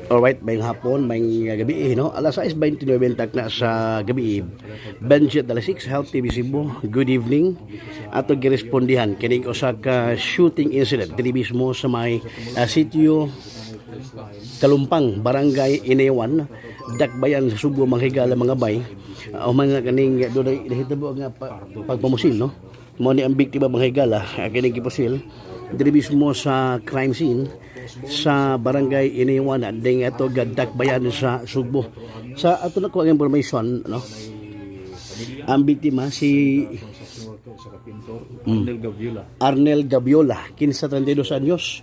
Alright, maayong hapon, maayong gabi, no? Alas 6:29 na sa gabi. Benjet 6, Health TV Cebu. Good evening. Ato girespondihan kining usa ka shooting incident diri mismo sa may sitio Kalumpang, Barangay Inayawan, Dakbayan sa Sugbo, mga higala, mga bay. Mga kaning dunay nahitabo nga pagpamusil, no? Mao ni ang biktima, mga higala, kining gipusil diri mismo sa crime scene sa Barangay Inayawan ding ato Dakbayan sa Sugbo. Sa ato na ang information, no? Ang biktima si Arnel Gaviola. Arnel Gabiola, 15 32 anyos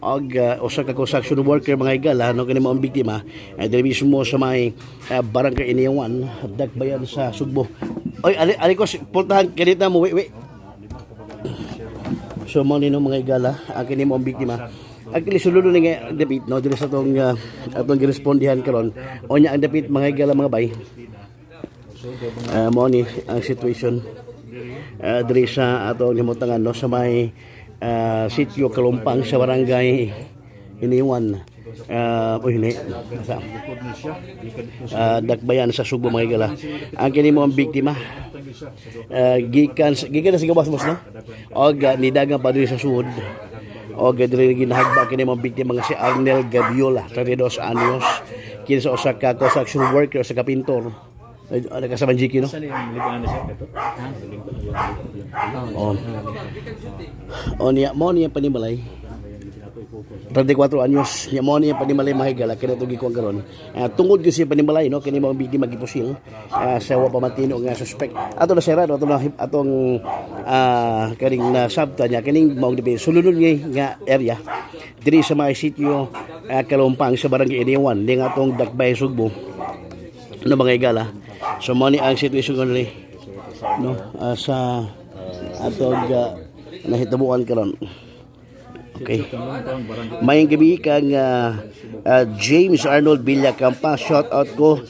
og usa ka construction worker, mga higala, no? Kini mao ang biktima ay diri mismo sa may Barangay Inayawan, Dakbayan sa Sugbo. Oy, ali ali ko pultahan kanita mo wi. So mo ni, no, mga higala, ang kini mao ang biktima. Actually, sulod ni nga dapit, no, diri sa atong girespondihan karon. Unya ang dapit, mga higala, mga bay. Mo ni ang situation diri sa atong himutangan, no, sa may sitio Kalumpang sa Barangay Inayawan. Uy, hindi. Sa Dakbayan sa Sugbo, mga higala. Ang kini mao ang biktima. Gikan sa gawas, boss, no? Og nidagan pa diri sa sud. Og diri ginahagba kini mao ang biktima nga si Arnel Gabiola, 32 anyos. Kini sa usa ka construction worker, sa kapintor. Ay, kasama GQ, no? Saan yung ligaan na siya? Ito? Oh. O niya mo niya panimalay. 34 anyos niya mo niya panimalay, mga higala, kini to gikuan karon. Tungod gyud siya panimalay, no, kini mao ang biktima gipusil sa wa pa matino nga suspect. Ato na sirado ato na atong kaning nasabta niya kining mao di suludon nga nga area diri sa mga sitio Kalumpang sa Barangay Inayawan ning atong Dakbay, Sugbo, no, mga higala. So mo ni ang situation karon, no, sa atong nahitabuan karon. Okay. Maayong gabi kang James Arnold Villacampa. Shout out ko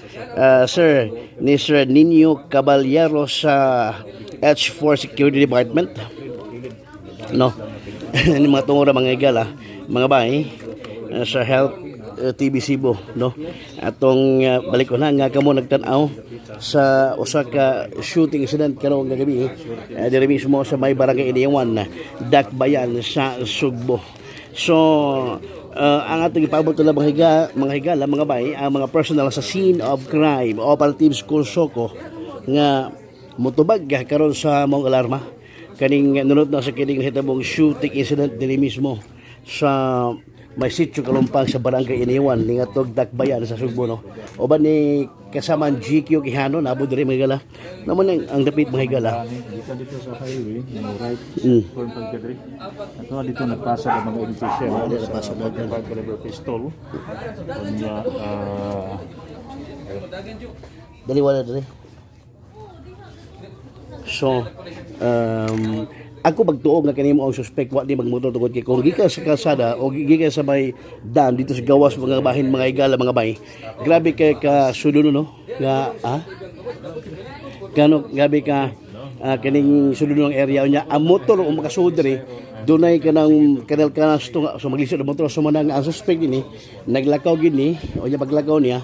sir ni Sir Nino Caballero sa H4 Security Department. No. Ni mga tungod mga higala, mga bay sa Health TV Cebu, no? Atong balik ko na nga kamo nagtan-aw sa usa ka shooting incident karong gabi diri mismo sa may Barangay Inayawan, Dakbayan sa Sugbo. So ang atong ipabot na mga higala, mga bay, ang mga personal sa scene of crime operatives Kursoko nga mutubag karon sa mong alarma kaning nunot na sa kining nahitabong shooting incident diri mismo sa may sitio Kalumpang sa Barangay Inayawan ning atog Dakbayan sa Sugbo, no? Uban ni kasama ang GQ Quijano nabot diri, mga higala. Naman ang dapit, mga higala. Dito dito sa highway, yung right turn pag diri. Ato dito nagpasa ang mga NPC. Nagpasa na dyan. 5 caliber pistol. Unya Dali, wala dali. So, ako magtuo nga kani mo ang suspect wa di magmotor tungod kay kung gikan sa kalsada o gikan sa may dam dito sa gawas mga bahin, mga higala, mga bay. Grabe kay ka suduno, no, nga gano grabe ka kining suduno ng area niya. Ang motor o makasud diri dunay kanang kanal kanasto nga so maglisod ang motor. So manang ang suspect ini naglakaw gini o niya paglakaw niya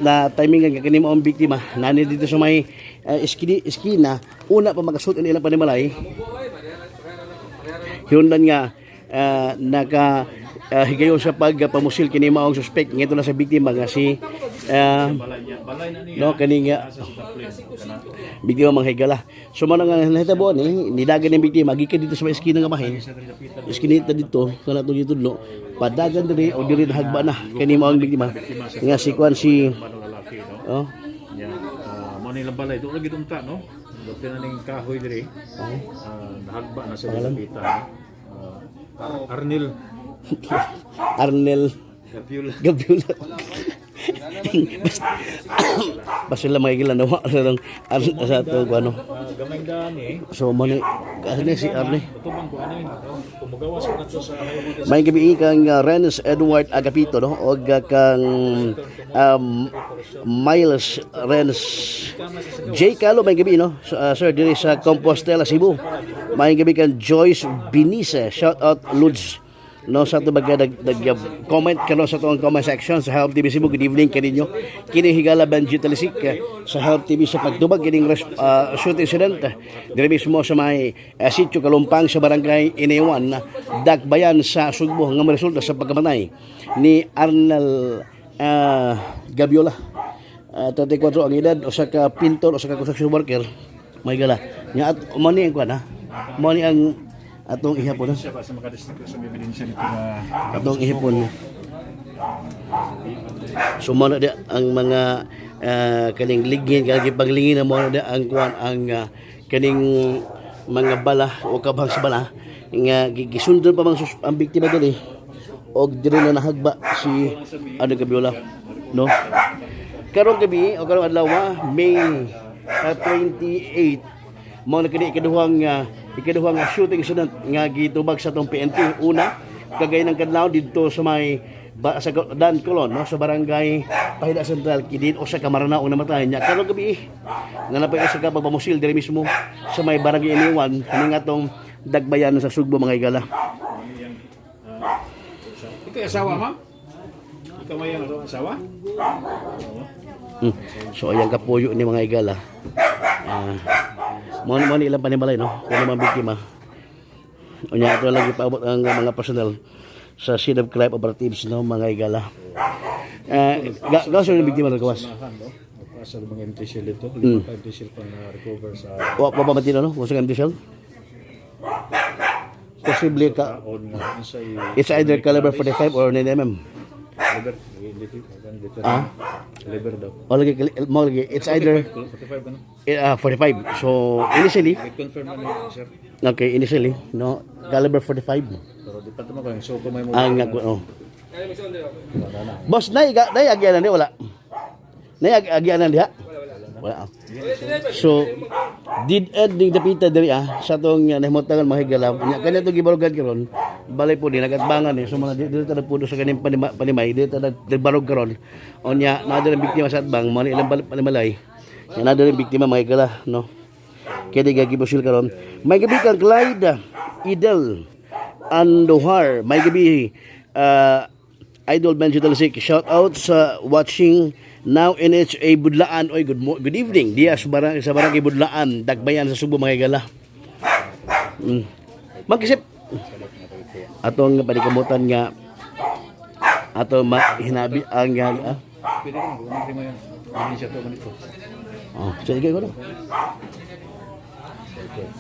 na timing nga kini mo ang biktima nani dito sa may iskina una pa makasud ang ilang panimalay. Hinungdan nga naka higayon sa pagpamusil kini maong suspect ngadto na sa biktima nga si Balay niya, balay na niya. No, kani nga Sa plane. Kana. Biktima, mga higala. So man nga nahitabo ni nidagan ng biktima gikan dito sa may eskina nga bahin, eskinita dito kana to gitudlo padagan diri o diri nahagba na kani maong biktima nga si kwan si Manong lalaki, no. Oh. Nya, mo ni balay do lagi unta, no. Dati na ning kahoy diri. Nahagba na sa dapita, no. Arnil Arnel Gaviola. Gabiola. Basta, basta lang mga higala nawa sa tong sa to ano. Gamay daan eh. So mo ni ano si Arne. Tubang ko ano no? Kumugawas ko na to sa highway. May gabi kang Renz Edward Agapito, no, og kang Miles Renz J Calo, may gabi, no. So, sir diri sa Compostela, Cebu. May gabi kang Joyce Binice. Shout out Lourdes. No, sa ato baga nag comment karon sa atong comment section sa Help TV Cebu. Good evening kaninyo. Kini higala Benji Talisik sa Help TV sa pagtubag kining shoot incident diri mismo sa may sitio Kalumpang sa barangay Inayawan, Dakbayan sa Sugbo nga resulta sa pagkamatay ni Arnel Gabiola. 34 ang edad, usa ka pintor, usa ka construction worker may gala nya at mo ni ang kuan ha, mo ni ang atong ihapon ha. Siya ba sa makadistribute sa may ebidensya dito nga Atong ihipon. So mo na di ang mga kaning ligin kay paglingin na mo na di ang kuan ang kaning mga bala o kabang sa bala nga gisundon pa mang ang biktima diri og diri na nahagba si ano Gabiola, no? Karong gabi o karong adlaw, May 28, mao na kini ikaduhang shooting incident nga gitubag sa atong PNP. Una, kagay ng kadlaw didto sa may sa Dan Colon, no, sa barangay Pahida Central, kidin usa ka Maranao ang namatay. Nya karong gabi nga napay usa ka pagpamusil diri mismo sa may barangay Inayawan ning atong Dakbayan sa Sugbo, mga higala. Ikaw yung asawa, ma'am? Ikaw may ang asawa? Oo. So ayang kapuyo ni mga higala. Mo ni ilang panimalay, no, kung mga biktima. Unya ato lagi paabot ang mga personnel sa scene of crime operatives, no, mga higala. Gawas yung biktima ng gawas. Samahan, no? Nagpasa ng mga empty shell dito. Lima pa empty shell pang na-recover sa Wa pa ba matino, no? Kung sa empty shell? Posible ka on nga sa it's either caliber 45 or 9 mm. Caliber. Dito. Ah? Caliber daw. O lagi mo lagi it's either 45 ano? 45. So initially, I-confirm na niyo, sir. Okay, initially, no, caliber 45. Pero di pa tama ko yung suko may mo. Ang ako, oh. Boss, nay ga nay agyanan di wala. Nay agyanan diha. Wala. So did ed ning dapita diri sa atong nahimutangan, mga higala. Nya kanya to gibarugan karon. Balay po ni nagatbangan ni, so mga dili ta nagpuno sa kaning panimay, dili ta nagbarog karon. Unya naa diri ang biktima sa atbang, mo ni ilang panimalay. Nya naa diri ang biktima, mga higala, no. Kaya di gagibusil karon. May gabi kang Clyde Idel Andohar. May gabi Idol Benji Talisik. Shout out sa watching now NHA Budlaan. Oy, good evening. Diya sa barangay Budlaan, Dakbayan sa Subo, mga higala. Magkisip. Atong panikamutan nga ato mahinabi ang Pwede ko na mo yan. Hindi siya to ganito. Oh, sige ko no. Okay.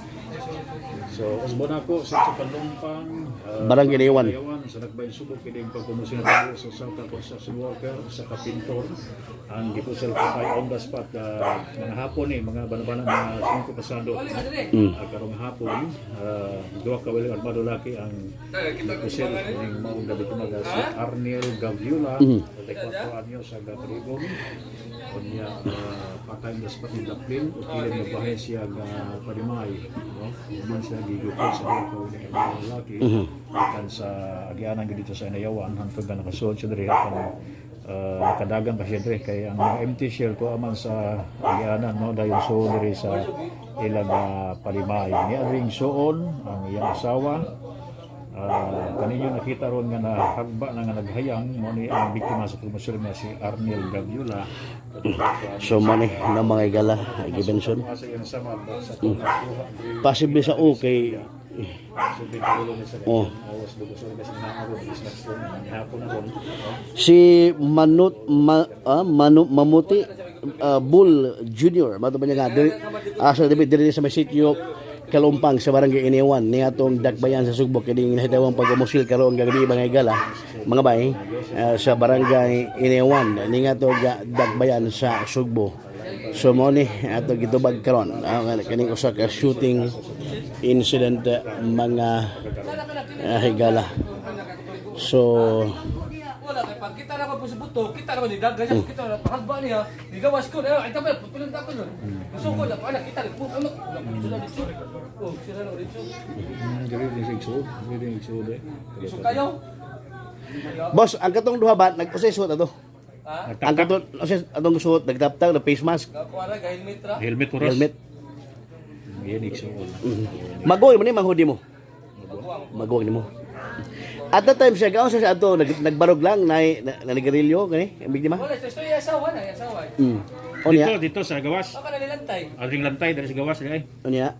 So, usbon ako sa Kalumpang, Barangay Inayawan. Inayawan, sa Dakbayan Subo, kini ang pagpumusin na sa South Construction Worker sa Kapintor. Ang gipusal patay on the spot mga hapon eh, mga banabana, mga 5 pasado. Karong hapon, duha ka wiling armado laki ang gipusal ning maong gabi tumaga si Arniel Gaviola, 34 anyos sa Gatribon. Unya patay on the spot ni Daplin, o kilin nga bahay siya nga panimay, no? Man siya gigupol sa duha ka wiling armado laki. Gikan sa agianan gyud dito sa Inayawan hangtod nga nakasuod siya diri apan nakadagang ka siya diri kay ang mga empty shell ko aman sa agianan, no, dayon suod diri sa ilang palimay niya ring suon ang iyang asawa. Kaninyo nakita ron nga nahagba na nga naghayang mo ni ang biktima sa promosyon nga si Arnel Gaviola. So mo ni na mga higala gibenson. Sa iyang sama sa nakuha diri Possible sa O kay sa bitulong sa Oh. awas dugo sa kasi naarod is next one hapon na ron, no? Si Manut Ma, Manu, Mamuti Bull Jr. Mato ba niya nga diri sa diri diri sa may sitio Kalumpang sa barangay Inayawan ni atong Dakbayan sa Sugbo kini nahitawang pagumusil karon gabi, mga higala, mga bay, sa barangay Inayawan ni atong Dakbayan sa Sugbo. So mo ni ato gitubag karon kining usa ka shooting incident, mga higala. So Wala kay pag kita na ko sa buto, kita na ko ni daga siya, kita na pahagba niya, nigawas ko na ay tabi pulun ko nun. Gusto ko na ana kita ko ano, sila dito. Oh, sila na dito. Diri din sa igsuod, diri din igsuod eh. So kayo. Boss, ang katong duha ba nag-usay suot ato? Ha? Ang katong usay atong suot nagtaptag na face mask, Kuara ga helmet ra. Helmet oras. Helmet. Yan igsuod. Magoy mo ni manghudi mo. Maguwang nimo. At that time siya gaon siya ato nagbarog lang na nanigarilyo kani ang biktima. Wala, ito yung asawa na, yung asawa. O niya. Dito dito sa gawas. Baka nalilantay. Adring lantay diri sa gawas diri. O niya.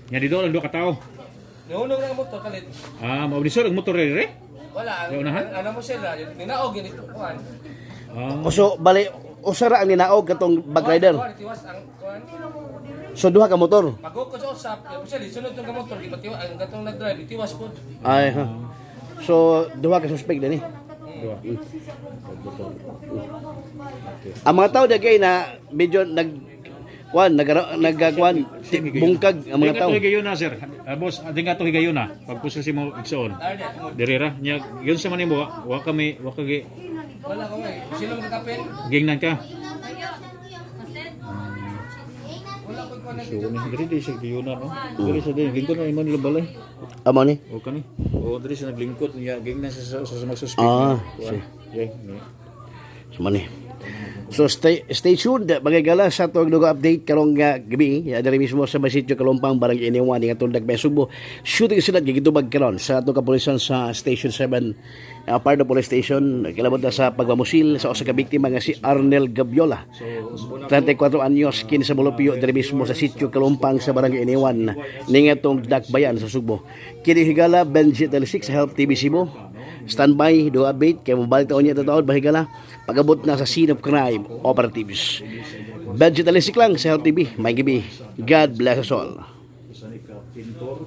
Nya dito lang duha ka tawo. Nihunong na ang motor kalit. Ah, mao di ang motor diri. Wala, ang, Yung unahan? ano mo sila, ninaog yun ito, kuhan. Ah, O so bali usara ang ninaog katong bag rider. Kuhan, tiwas ang kuhan. So duha ka motor. Pagukod sa usap, yung siya, sunod tong motor, di ba tiwas, ang katong nag-drive, tiwas po. Ay ha. So duha ka suspect dinhi. Duha. Ang mga tao dagay na medyo nag kuan nag nagkuan bungkag ang mga Mga tao. tao. Higayuna sir. Ah, boss, ading ato higayuna. Pagpusil si mo igsoon. Diri ra nya yun sa man nimo wa kami wa ka gi Wala ko nga eh. Sino magkakapin? gingnan ka. Wala ko kuhan. So ni diri di siya higayuna no. Diri sa din lingkod na imo nila balay. Amo ni. O kani. O diri siya naglingkod niya gingnan siya sa magsuspect. Ah, Kuan. Yeah, ni. So man ni. So stay tuned mga gala sa tuwag dugo update karong gabi ya diri mismo sa Basityo Kalumpang, Barangay Iniwan nga Tundag Bay, Sugbo. Shooting sila gigitubag karon sa atong kapulisan sa Station 7, Pardo Police Station, kilabot na sa pagmamusil sa usa ka biktima nga si Arnel Gabiola, 34 anyos, kini sa Molupyo, diri mismo sa Sitio Kalumpang sa Barangay Iniwan ningatong Dakbayan sa Sugbo. Kini higala Benji Talisik sa Help TV Cebu. Standby do update kay mobalik taon niya taon bahigala pag-abot na sa scene of crime operatives. Benji Talisik lang sa Help TV. May gabi. God bless us all. Usa ni ka pintor.